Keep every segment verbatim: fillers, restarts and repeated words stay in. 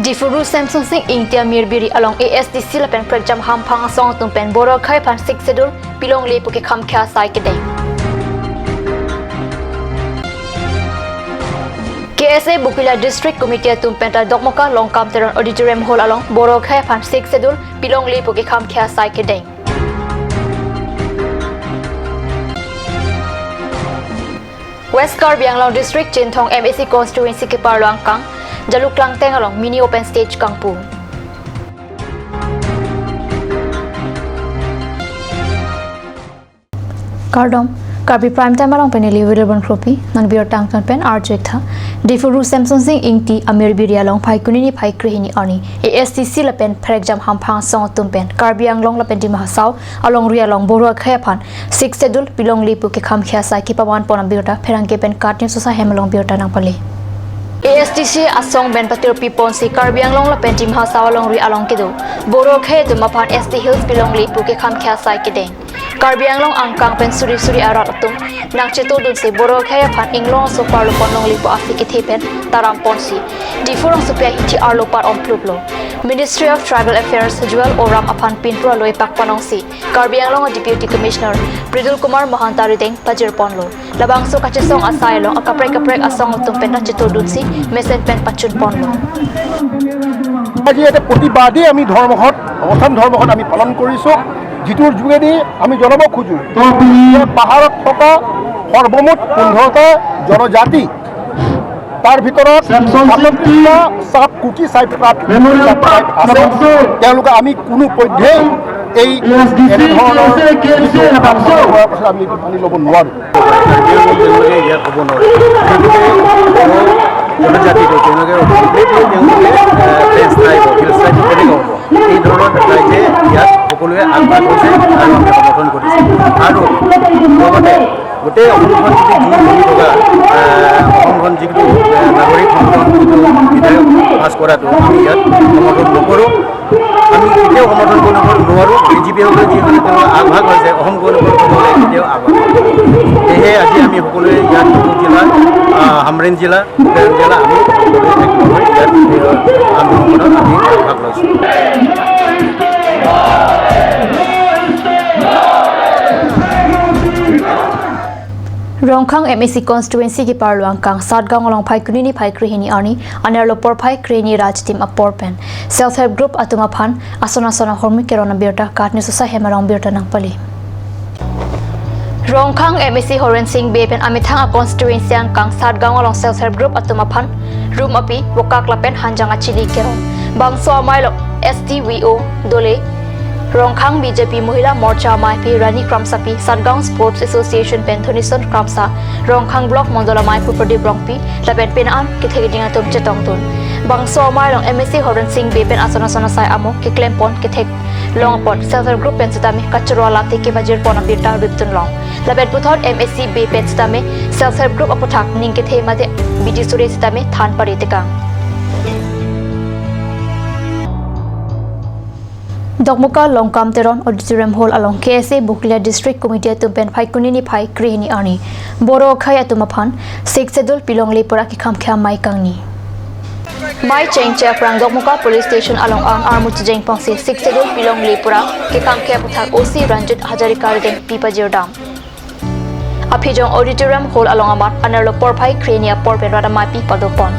Diphu Rural Samson Sing Ingti Amir Biri along A S D C lapen Prekjam Hamphang asong atum pen Boro akhei aphan Sixth Schedule pilongle pu kekham khei asai kedeng. K S A Bokajan District Committee atum pen ta Dokmoka Longkam Teron Auditorium Hall along Boro akhei aphan Sixth Schedule pilongle pu kekham khei asai kedeng. West Karbi Anglong District Chinthong M A C Constituency keparlo angkang Jaluk Langteng along mini open stage kangpu. Kardom, Karbi Prime Time along pen neli Wilil Bonkropi, non birta angton pen arju-ik tha. Diphu Rural Samson Sing Ingti Amir Biri along Phaikuni niphai krehini arni A S D C lapen Prekjam Hamphang asong atum pen Karbi Anglong lapen Dima Hasao alongri along Boro akhei aphan Sixth Schedule pilongle pu kekham khei asai kepaman pon abirta pherangke pen KAT News ahem along birta nangpale. A S D C asong pen patirpi ponsi Karbi Anglong lapen Dima Hasao alongri along kedo Boro akhei atum aphan S T Hills pilongle pu kekham khei asai kedeng. Karbi Anglong angkang pen suri suri arat atum nangchetordunsi Boro akhei aphan inglong aso parlo pon longle pu ase kethe pen taram ponsi Diphu rongsopi ahithi arlo par-om pluplo. Ministry of Tribal Affairs Jual Oram aphan pinpur aloi pak panongsi Karbi Anglong Deputy Commissioner Pridul Kumar Mahanta arideng pajir ponlo. Labangso kachesong asai along akaprek kaprek asong atum pen ta chetordunsi mesen pen pachun ponlo. আজি ইয়াতে প্ৰতিবাদী আমি ধৰ্মঘট, অৱস্থান ধৰ্মঘট আমি পালন কৰিছোঁ, যিটোৰ যোগেদি আমি জনাব খোজো যে পাহাৰত থকা সৰ্বমুঠ পোন্ধৰটা জনজাতি, তাৰ ভিতৰত সাতত্ৰিশটা চাপ কুকি চাইপ, মেমৰিয়েল পাৰ্ক আছে। তেওঁলোকে আমি কোনো পধ্যেই এই এনেধৰণৰ যিটো কাম কৰাৰ পাছত আমি এইটো মানি ল'ব নোৱাৰোঁ। তেওঁলোকে ইয়াত হ'ব নোৱাৰে। গতিকে বড়ো জনজাতিটো তেওঁলোকে কমপ্লিটলি তেওঁলোকে, এ, প্লেইনছ ট্ৰাইব, হিলছ ট্ৰাইব কেনেকৈ হ'ব? এই ধৰণৰ ৰাইজে ইয়াত সকলোৱে আগভাগ লৈছে আৰু আমি সমৰ্থন কৰিছোঁ। আৰু লগতে গোটেই অসমখন যদি জুই ধৰি থকা, এ, অসমখন যিটো, এ, নাগৰিক সংশোধন যিটো বিধেয়ক পাছ কৰাটো আমি ইয়াত সমৰ্থন নকৰোঁ। আমি কেতিয়াও সমৰ্থন কৰিব নোৱাৰোঁ। বি জে পি সকলে যিহেতু তেওঁ আগভাগ লৈছে, অসম গণ পৰিষদে কেতিয়াও আগভাগ নলয়। সেয়েহে আজি আমি সকলোৱে ইয়াত ডিব্ৰুগড় জিলা, আহ, হামৰেণ জিলা, বেৰাং জিলা, আমি সকলোৱে একগোট হৈ ইয়াত, আহ, আন্দোলনত আমি আগভাগ লৈছোঁ। Rongkhang M A C Constituency keparlo angkang Satgaon along Phaikuni niphai krehini arni anerlo porphai krehini ra chitim apor pen Self Help Group atum aphan ason ason ahormu keron abirta KAT News ahem along birta nangpale. Rongkhang M A C Horen Sing Bey pen amethang a constituency angkang Satgaon along Self Help Group atum aphan rum api, bokak lapen hanjang achili keron. Bangso amei along S D V O dole Rongkhang B J P Mohila Morcha ameipi Rani Kramsapi, Satgaon Sports Association pen Dhonison Kramsa, Rongkhang Block Mondol ameipi Pradip Rongpi, lapen pena an kethek ding atum chetongdun. Bangso amei along M A C Horen Sing Bey pen ason ason asai amo keklem pon, ketheklong apot Self Help Group pen sitame kachoro alate kepajir pon abirta ripdun long. Lapen puthot M A C Bey pen sitame Self Help Group aputhak ning kethe mate bidi suri sitame than pari tekang. Dokmoka Longkam Teron Auditorium Hall along K S A Bokajan District Committee atum pen Phaikuni niphai krehini arni Boro akhei atum aphan Sixth Schedule pilongle pu ra kekham khei amei kangni. Mei chengche aphrang Dokmoka Police Station along an armu chejeng ponsi Sixth Schedule pilongle pu ra kekham khei aputhak O C Ranjit Hazarika arideng pi pajir dam. Aphijong Auditorium Hall along amat anerlo porphai krehini apor pen rat ameipi padopon.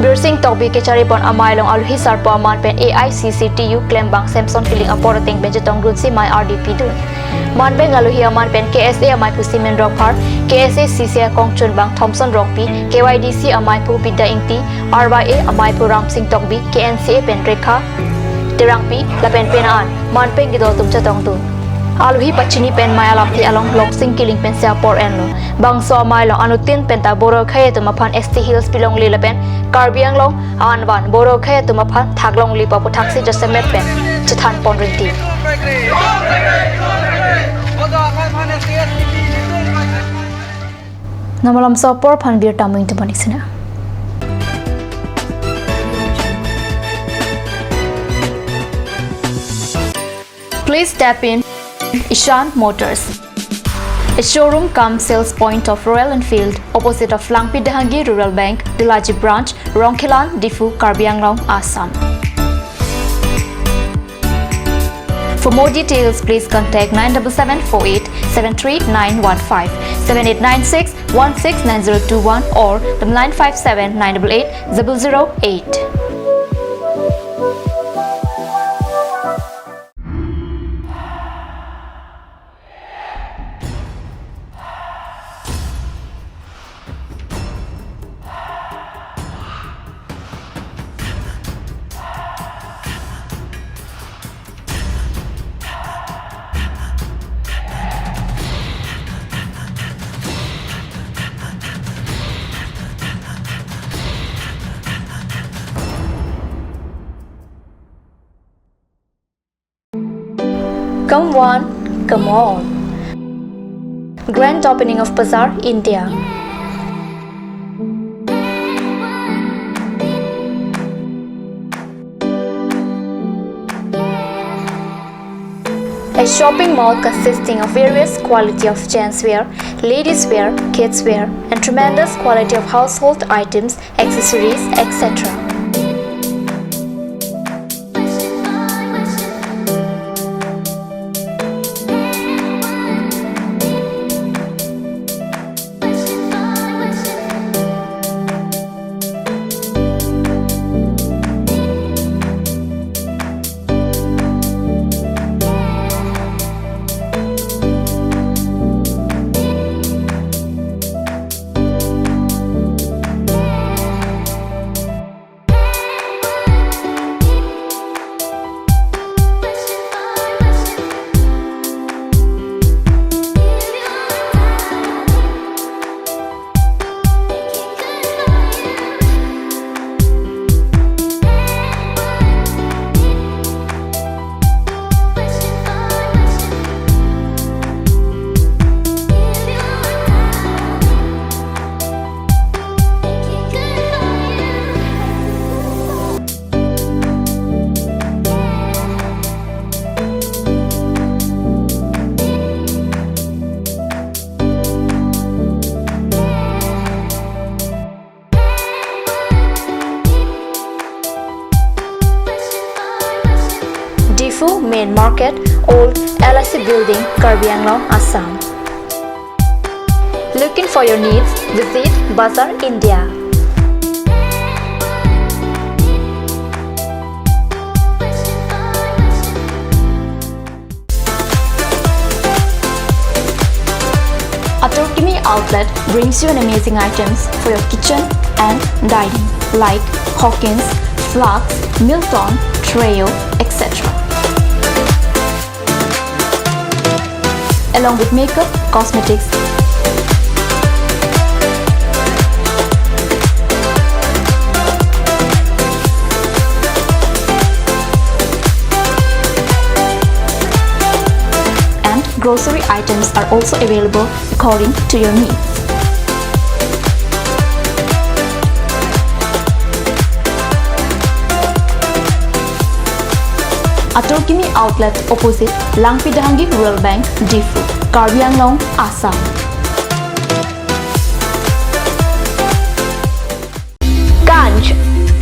Birsing Tokbi kechari pon amei along aluhi sarpo aman pen A I C C T U klembang Samson Kiling apor ateng pen chetongdunsi mei ardi pidun. Manpeng aluhi aman pen K S A amei Pusimin Rongphar, K S A C C akongchunbang Thomson Rongpi, K Y D C ameipi Bidya Ingti, R Y A ameipi Ramsing Tokbi, K N C A pen Rekha Terangpi, lapen pena an manpeng kedo atum chetongdun. Aluhi pachini pen mei alamthe along Longsing Kiling pensi apor enlo. Bangso amei along anuttin penta Boro akhei atum aphan S T Hills pilongle lapen Karbi Anglong anvan Boro akhei atum aphan thaklongle pu aputhaksi jasemet pen chethan pon rinti. Non malomso apor aphan birta mo ingtubon ik sina. Please tap in Ishan Motors, a showroom cum sales point of Royal Enfield, opposite of Langpi Dehangi Rural Bank, Delaji Branch, Rongkhelan, Diphu, Karbi Anglong, Assam. For more details, please contact nine double seven four eight seven three nine one five, seven eight nine six one six nine zero two one or the nine five seven nine double eight zero zero eight. Come one, come all. Grand opening of Bazaar India. A shopping mall consisting of various quality of gents wear, ladies wear, kids wear, and tremendous quality of household items, accessories, et cetera. Diphu Main Market, Old L I C Building, Karbi Anglong, Assam. Looking for your needs? Visit Bazaar India. Atur Kimi Outlet brings you an amazing items for your kitchen and dining, like Hawkins, Flax, Milton, Treo, et cetera. Along with makeup, cosmetics, and grocery items are also available according to your needs. Atur Kimi Outlet, opposite Langpi Dehangi Rural Bank, Diphu, Karbi Anglong, Assam. Ganj.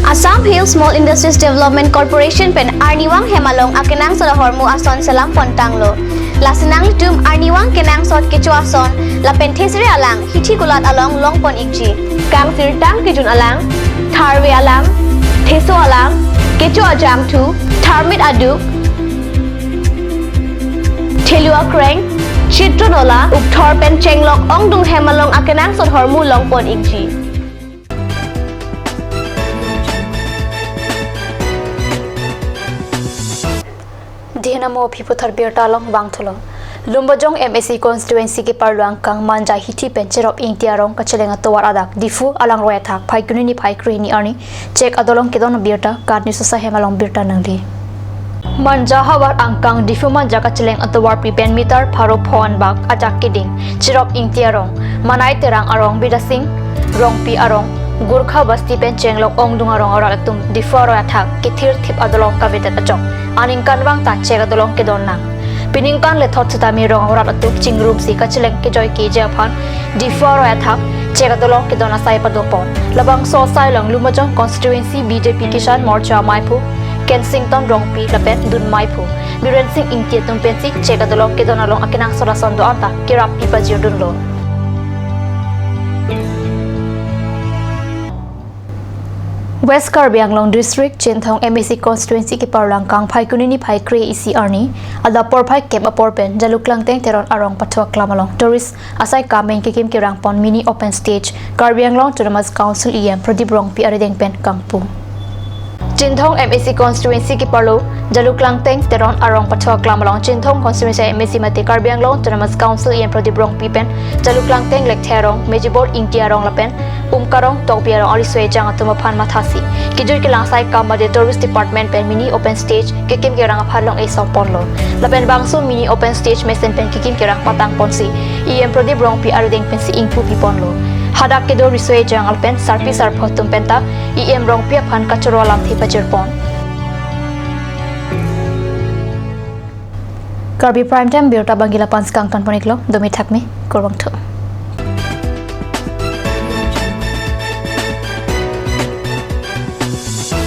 Assam Hill Small Industries Development Corporation pen arnivang hem along akenangsot ahormu ason selam pontanglo. Lasi nanglitum arnivang kenangsot kecho ason lapen thesere alang hithi kulat along longpon ikji. Kangsirtang kejun alang, tharve alang, theso alang, kecho ajangthu, tharmit aduk, thelu akreng, chitronola, ukthor pen chenglok ongdung hem along akenangsot ahormu longpon ikji. Dihena mo aphi puthot birta along vangthulo. Lumbajong M A C constituency keparlo angkang Manja hithi pen Cherop Ingti arong kacheleng atovar adak Diphu alangroi athak Phaikuni niphai krehini arni chek adolong kedon abirta KAT News asai hem along birta nangli. Manja havar angkang Diphu Manja kacheleng atovarpi pen meter pharo pho anbak ajak keding Cherop Ingti arong, Manai Terang arong, Bidya Sing Rongpi arong, Gorkha Basti pen chenglok ongdung arong arat atum Diphu aroi athak kethirthip adolong kavedet ajok aningkanvang ta chek adolong kedon nang. Peningkan lethot sitame rong arat atum chingrumsi kacheleng kejoikeji aphan Diphu aroi athak chek adolong kedon asai padopon. Labangso asai along Lumbajong constituency B J P Kisan Morcha amaiphu Kensington Rongpi lapen Dunmai Phu, Biren Sing Ingti atum pensi chek adolong kedon along akenangsot ason do-an ta kerap pi pajirdunlo. West Karbi Anglong District, Chinthong M A C constituency keparlo angkang Phaikuni niphai kre-isi arni, adap porphai kep apor pen Jaluklangteng Teron arong pathu aklam along tourist asai kam pen kekim kerang pon mini open stage Karbi Anglong Autonomous Council E M Pradip Rongpi arideng pen kangpu. Chinthong M A C constituency keparlo Jaluklangteng Teron arong pathu aklam along Chinthong constituency M A C mate Karbi Anglong Autonomous Council E M Pradip Rongpi pen Jaluklangteng Lekthe arong, Mejibor Ingti arong lapen Umkarong Tokbi arong ariso ejang atum aphan mathasi kejut kelang asai kam mate tourist department pen mini open stage kekim kerang aphan long-e song ponlo. Lapen bangso mini open stage mesen pen kekim kerang patang ponsi E M Pradip Rongpi arideng pensi ingpu pi ponlo. Hadak kedo riso ejang lapen sarpi sarpo atum penta E M Rongpi aphan kachoro alamthe pajir pon. Karbi Prime Time birta abangke la-an si kangton pon-iklo, domi thakmi, kurvangthu.